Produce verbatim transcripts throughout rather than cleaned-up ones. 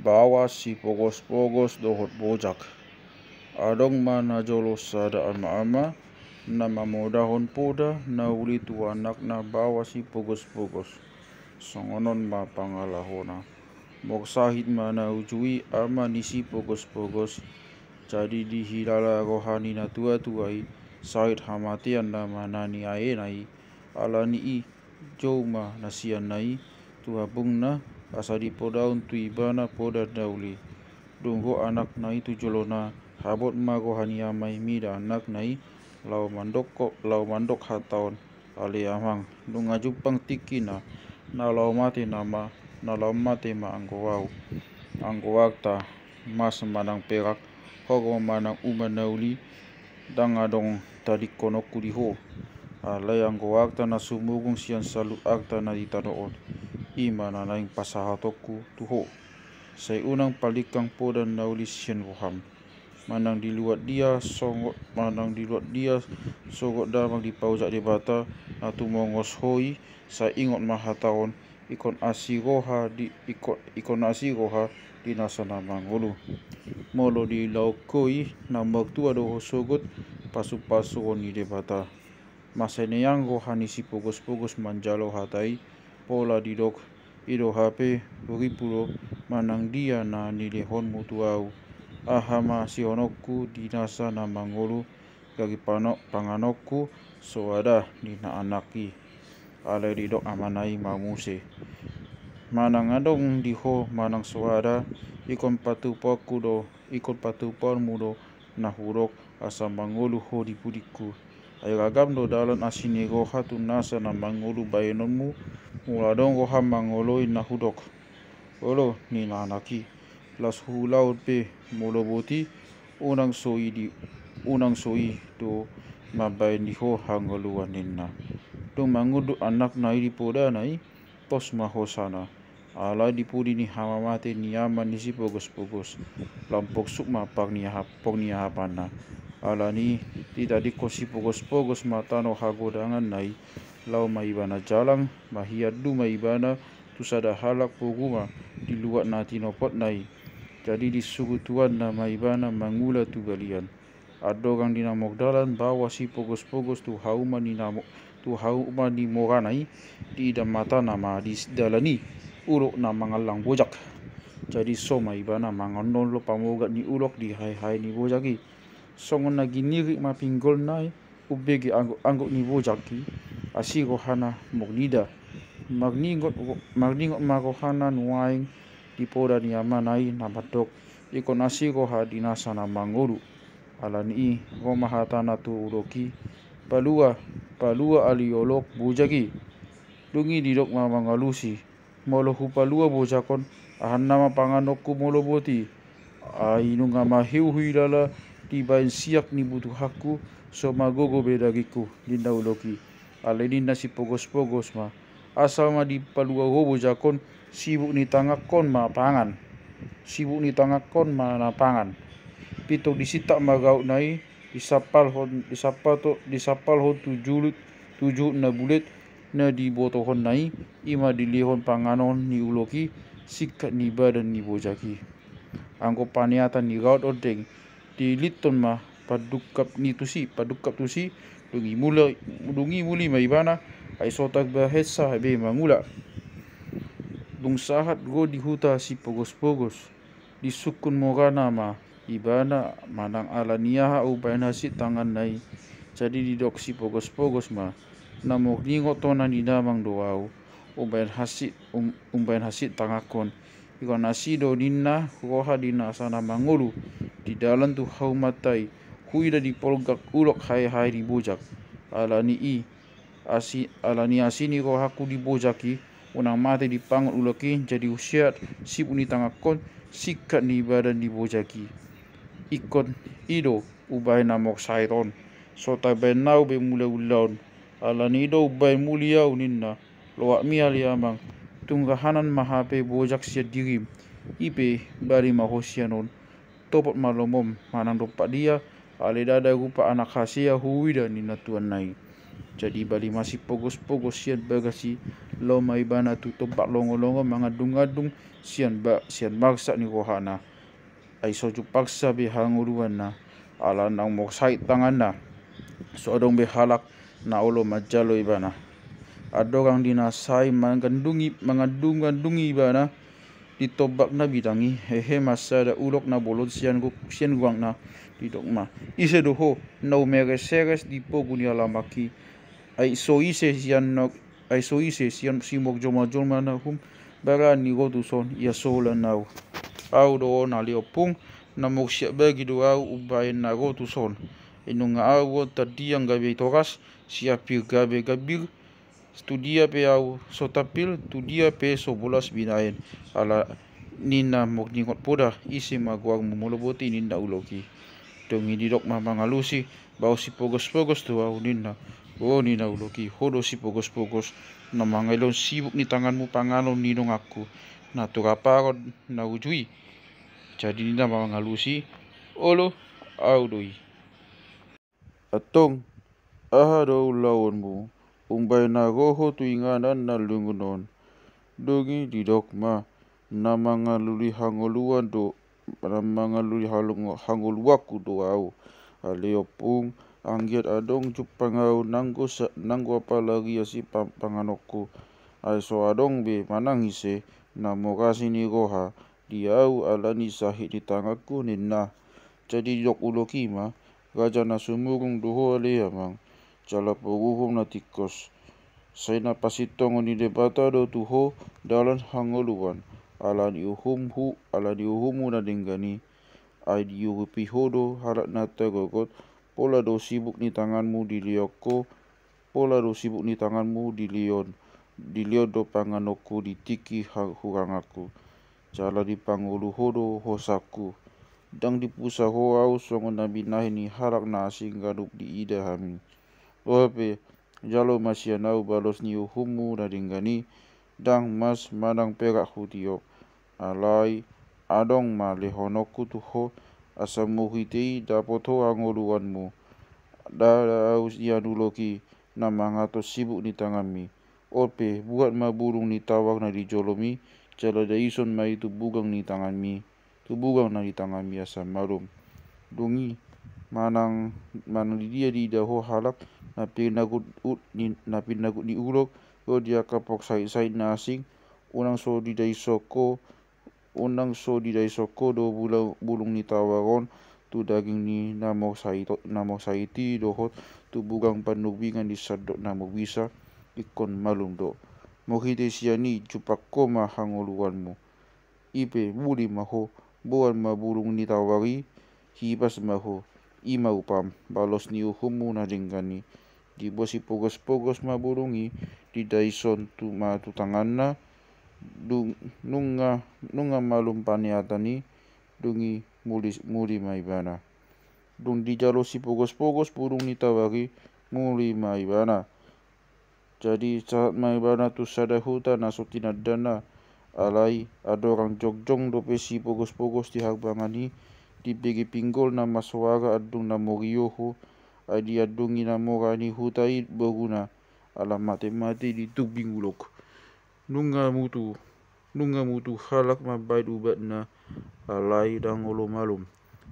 Baoa si Pogos-pogos dohot Bojak. Adong ma najolo sada ama-ama na mamodahon poda na uli tu anakna baoa si Pogos-pogos. Songon on ma pangalahona. Mok sahit ma na uju i ama ni si Pogos-pogos. Jadi dihilala roha ni natua-tua i, sahit hamatean na ma na niaena i. Ala ni i, jou ma nasianna i tu hapungna, asa dipodahon tu ibana poda na uli. Dung ro anakna i tu jolona, habot ma roha ni ama i mida anakna i, laho mandok, laho mandok hata on, ale amang, nunga jumpang tingkina, na laho mate nama, na laho mate ma anggo au. Anggo arta, mas manang perak, horom manang uma na uli, ndang adong tadingkononku di ho. Alai anggo arta na sumurung sian saluhut arta na di tano on, i ma na naeng pasahatonku tu ho. Sai unang palingkang poda na uli sian roham. Manang di luat dia sogot, manang di luat dia sogot damang dipaojak Debata na tumongos ho i, sai ingot ma hata on, ingkon asi roha di, ingkon, ingkon asi roha di nasa na mangolu. Molo dilaok ho i, na martua do ho sogot pasu-pasuon ni Debata. Masa neang roha ni si Pogos-pogos manjalo hata i, pola didok, i do hape, huripu do, manang dia na nilehonmu tu au. Aha ma sihoononku di nasa na mangolu, gari pano-, panganonku, soada ninna anak i. Alai didok amana i ma muse. Manang adong di ho, manang soada, ingkon patupaonku do, ingkon patupaonmu do, na hudok asa mangolu ho di pudingku. Ai ragam do dalan asi ni roha tu nasa na mangolu baenonmu, molo adong roham mangoloi na hudok. Olo, ninna anak i, las huulaon pe molo boti, unang so i di, unang so i do mambaen di ho hangoluan ninna. Dung mangunduk anakna i di podana i, pos ma hosana. Alai di pudi ni hamamate ni ama ni si Pogos-pogos, lam pongsuk ma pang ni aha-, pong ni ahapanna. Ala ni i, ditadingkon si Pogos-pogos ma tano hagodanganna i, laho ma ibana jalang, mahiandu ma ibana, tu sada halak pogu ma di luat na tinopotna i. Jadi disuru tuanna ma ibana mangula tu balian. Andorang di na mok dalan baoa si Pogos-pogos tu hauma ni na mo-, tu hauma ni morana i, diida matana ma di dalan i ulok na mangallang Bojak. Jadi so ma ibana mangan nolo pamogat ni ulok di hae-hae ni Bojak i. Songon na ginirik ma pinggolna i, umbege anggo-anggo ni Bojak i, asi rohana mok niida. Marningot, marningot ma rohana nuaeng di poda ni amana i na mandok, ingkon asi roha di nasa na mangolu. Ala ni i, ro ma hatana tu ulok i, palua, palua ali olok Bojak i. Dung i didok ma mangalusi, molo hupalua Bojak on, aha nama panganonku molo boti? Ai nunga ma hiu huilala dibaen siak ni butuhakku, so magogo be dagingku, ninna ulok i. Alai ninna si Pogos-pogos ma, asal ma dipalua ho Bojak on, sibuk ni tangakkon ma pangan. Sibuk ni tangakkon ma na pangan. Pintor disintap ma gautna i, disampalhon, disampalto-, disampalhon tu juhut, tu juhut na bulet, na dibotohonna i, i ma dilehon panganon ni ulok i, singkat ni badan ni Bojak i. Anggo paneatan ni gaut ondeng, dilithon ma pandungkap ni tusi, pandungkap tusi, dung i mula, dung i muli ma ibana, ai so tarbahensa be mangula. Dung sahat ro di huta si Pogos-pogos, disungkun morana ma ibana manang ala ni aha umbaen hansit tanganna i. Jadi didok si Pogos-pogos ma, na mok ningot tona ni damang do au, umbaen hansit, um, umbaen hansit tangakkon. Ingkon asi do ninna roha di nasa na mangolu, di dalan tu haumanta i, huida dipolgak ulok hae-hae ni Bojak. Ala ni i, asi, ala ni asi ni rohangku di Bojak i, unang mate dipangan ulok i, jadi huseat sibuk ni tangakkon, singkat ni badan ni Bojak i. Ingkon i do umbaen na mok sahit on, so tarbaen au be mula ulaon. Ala ni i do umbaen muli au ninna, loakmi ale amang, tung rahanan ma hape Bojak sian dirim, i pe bali ma ho sian on. Topot ma lomom manang dompak dia, alai ndada rupa anak hasea huida ninna tuanna i. Jadi bali ma si Pogos-pogos sian bagas i, Laho ma ibana tu tombak longolongo mangandungandung sian ba, sian marsak ni rohana. Ai so jumpangsa be hangoluanna, ala naung mok sahit tanganna. So adong be halak na olo manjalo ibana. Andorang di na sai mangandungi, mangandungandungi ibana di tombak na bidang i, hehe ma sada ulok na bolon sian gu-, sian guangna. Didok ma, ise do ho na umereseres di pogu ni alamak i? Ai so ise sian na, ai so ise sian simok jolmajolma na hum barani ro tuson ia solan au. Au do ho na leopung, na mok siap bagi do au umbaen na ro tuson. Inunga au ro tandiang gabe toras, siapir gabe gambir, tu dia pe au so tampil, tu dia pe so bolas binaen. Ala ninna mok ningot poda, ise ma goarmu molo boti ninna ulok i. Dung i didok ma mangalusi, baos sipogospogos do au ninna. O ninna ulok i, ho do sipogospogos na mangalehon sibuk ni tanganmu panganon ni donganku na tu raparon na uju i. Jadi ninna ma mangalusi, olo, au do i. Antong, aha do ulaonmu umbaen na ro ho tu inganan na lungun on? Dung i didok ma, na mangalului hangoluan do, na mangalului halongo-, hangoluanku do au. Ale ompung, anggiat adong jumpang au nanggo sa-, nanggo apalagian si pa-, panganonku. Ai so adong be manang ise na mok asi ni roha di au ala ni sahit ni tanganku ninna. Jadi didok ulok i ma, raja na sumurung do ho ale amang, jala paruhum na tingkos. Sai na pasintongon ni Debata do tu ho dalan hangoluan, ala ni uhumhu, ala ni uhummu na denggan i. Ai diurupi ho do halak na tagogot, pola do sibuk ni tanganmu dilehon ho, pola do sibuk ni tanganmu dilehon, dilehon do panganonku di tingki ha-, huranganku. Jala dipangolu ho do hosangku. Ndang dipusa ho au songon na binahen ni halak na asing ganup diida hami. Boha pe, jalo ma sian au balos ni uhummu na denggan i, ndang mas manang perak hutiop. Alai, adong ma lehononku tu ho, asa marhite i dapot ho hangoluanmu. Ndada au sian ulok i na mangato sibuk ni tanganmi. On pe, buat ma bulung ni tawar na di jolomi, jala daison ma i tu bugang ni tanganmi, tu bugang na di tanganmi asa malum. Dung i, manang, manang didia diida ho halak na pinagut u-, ni, na pinagut ni ulok, ro di angka mok sahitsahit na asing, unang so didaison ho, unang so didaison ho do bula-, bulung ni tawar on tu daging ni na mok sahit-, na mok sahit i dohot tu bugang panumbingan di sandok na marbisa, ingkon malum do. Marhite sian i jumpang ho ma hangoluanmu. I pe muli ma ho, boan ma bulung ni tawar i, hibas ma ho. I ma upam, balos ni uhummu na denggan i. Diboan sipogospogos ma bulung i, didaison tu ma tu tanganna, dung, nunga, nunga malum paniatan i, dung i muli, muli ma ibana. Dung dijalo sipogospogos bulung ni tawar i, muli ma ibana. Jadi sahat ma ibana tu sada huta na so tinandana. Alai andorang jongjong dope sipogospogos di harbangan i, dibege pinggolna ma soara andung na marioho, ai diandungi na mora ni huta i boruna, ala matemate ditumbing ulok. Nunga mutu, nunga mutu halak mambahen ubatna, alai ndang olo malum.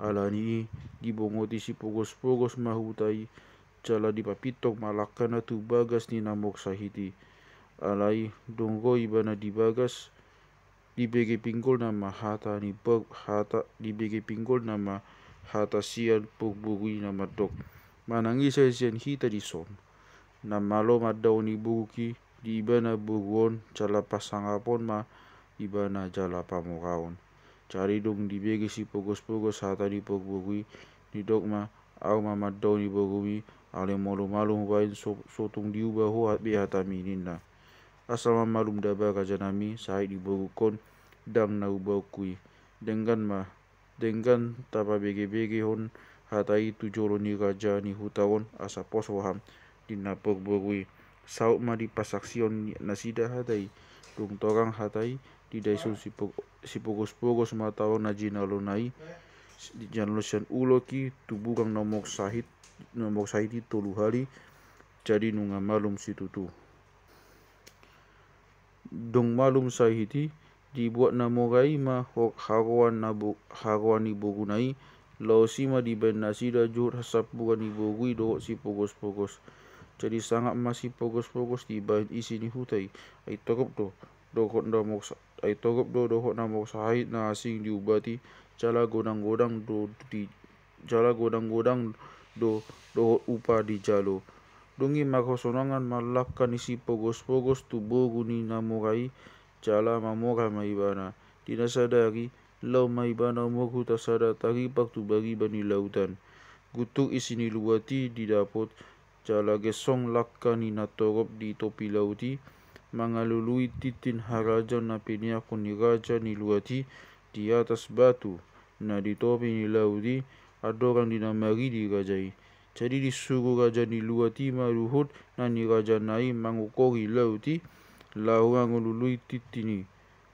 Alani i dibongoti sipogospogos ma huta i, jala dipapintong ma langkana tu bagas ni na mok sahit i. Alai dung ro ibana di bagas, dibege pinggolna ma hata ni po-, hata, dibege pinggolna ma hata sian porboru i na mandok, manang ise sian hita dison na malo mandaoni borungki, di ibana boru on jala pasangapon ma ibana jala pamoraon. Jadi dung dibege sipogospogos hata ni porboru i, didok ma, au ma mandaoni borumi, alai molo malum hubaen so, so tung diuba ho be hatami ninna. Asal ma malum daba rajanami, sahit ni borungkon, ndang na ubaonku i. Denggan ma, denggan tapabegebegehon hata i tu jolo ni raja ni huta on asa pos roham, ninna porboru i. Saut ma dipasaksihon nasida hata i. Dung torang hata i, didaison sipo-, sipogospogos ma tawar na jinalona i, jinalo sian ulok i tu bugang na mok sahit, na mok sahit i tolu hali, jadi nunga malum situtu. Dung malum sahit i, dibuat na mora i ma ho-, haroan na bo-, haroan ni boruna i, laos i ma dibaen nasida juhut hasampungan ni boru i dohot si Pogos-pogos. Jadi sangap ma si Pogos-pogos dibaen isi ni huta i, ai torop do dohot na mora sa-, ai torop do dohot na mora sahit na asing diubati, jala godang-godang do di jala godang-godang do dohot upa dijalo. Dung i marhasonangan ma langka ni si Pogos-pogos tu boru ni na mora i, jala mamora ma ibana. Di na sadari, laho ma ibana marhuta sada taripak tu bariba ni lautan. Guntur isi ni luat i didapot, jala gesong langka ni na torop di topi laut i, mangalului tintin harajaon na piniakkon ni raja ni luat i di atas batu na di topi ni laut i, andorang di na maridi raja i. Jadi disuru raja ni luat i ma luhutna ni rajana i mangukori laut i, laho mangalului tintin i.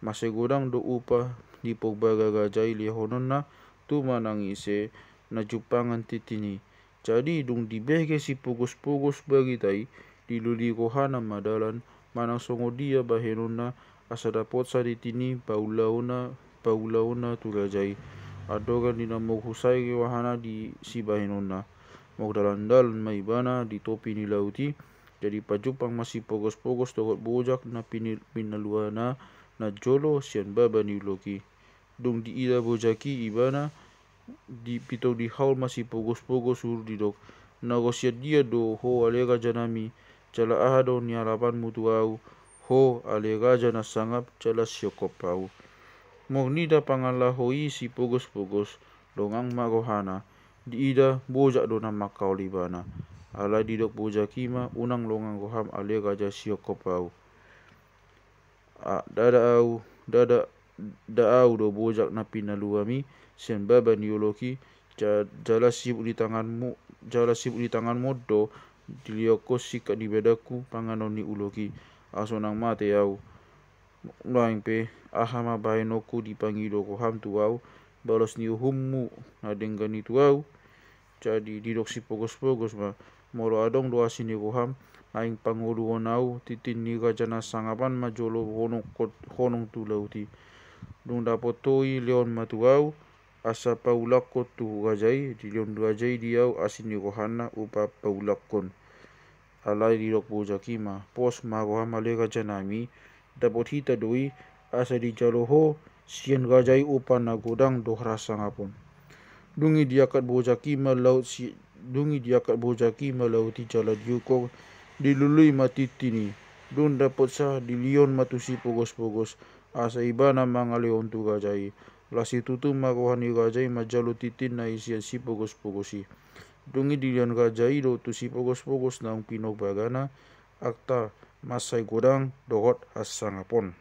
Mansai godang do upa diporbara raja i lehononna tu manang ise na jumpangan tintin i. Jadi dung dibege si Pogos-pogos barita i, dilului rohana ma dalan, manang songon dia bahenonna, asa dapotsa tintin i paulaonna, paulaonna tu raja i. Andorang di na marhusai rohana di sibahenonna, mardalan-dalan ma ibana di topi ni laut i, jadi pajumpang ma si Pogos-pogos dohot Bojak na pini-, pinaluana na jolo sian baba ni ulok i. Dung diida Bojak i ibana, di pitong dihaol ma si Pogos-pogos udur didok, na ro sian dia do ho ale rajanami, jala aha do nialapanmu tu ahu, ho ale raja na sangap jala sihongkop ahu. Molo nida pangalahon i si Pogos-pogos, longang ma rohana, diida Bojak do na manghaol ibana. Alai didok Bojak i ma, unang longang roham ale raja sihongkop ahu. A, ndada ahu, ndada, nda ahu do Bojak na pinaluami sian baba ni ulok i, ja-, jala sibuk di tanganmu, jala sibuk di tanganmu do dilehonku singkat ni badanku panganon ni ulok i, asa unang mate ahu. Nuaeng pe, aha ma bahenonku dipangido roham tu ahu, balos ni uhummu na denggan i tu ahu? Jadi didok si Pogos-pogos ma, molo adong do asi ni roham, naeng pangoluhon ahu, tintin ni raja na sangap an ma jolo honong kot-, honong tu laut i. Dung dapot ho i lehon ma tu ahu, asa paulakkon tu raja i, dilehon raja i di ahu asi ni rohana upa paulakkon. Alai didok Bojak i ma, pos ma roham ale rajanami, dapot hita do i, asa dijalo ho sian raja i upa na godang dohot hasangapon. Dung i diangkat Bojak i ma laut si-, dung i diangkat Bojak i ma laut i jala diukor, dilului ma tintin i. Dung dapotsa dilehon ma tu si Pogos-pogos, asa ibana mangalehon tu raja i. Laos situtu ma roha ni raja i manjalo tintin na i sian si Pogos-pogos i. Dung i dilehon raja i do tu si Pogos-pogos naung pinorbarana, arta mansai godang dohot hasangapon.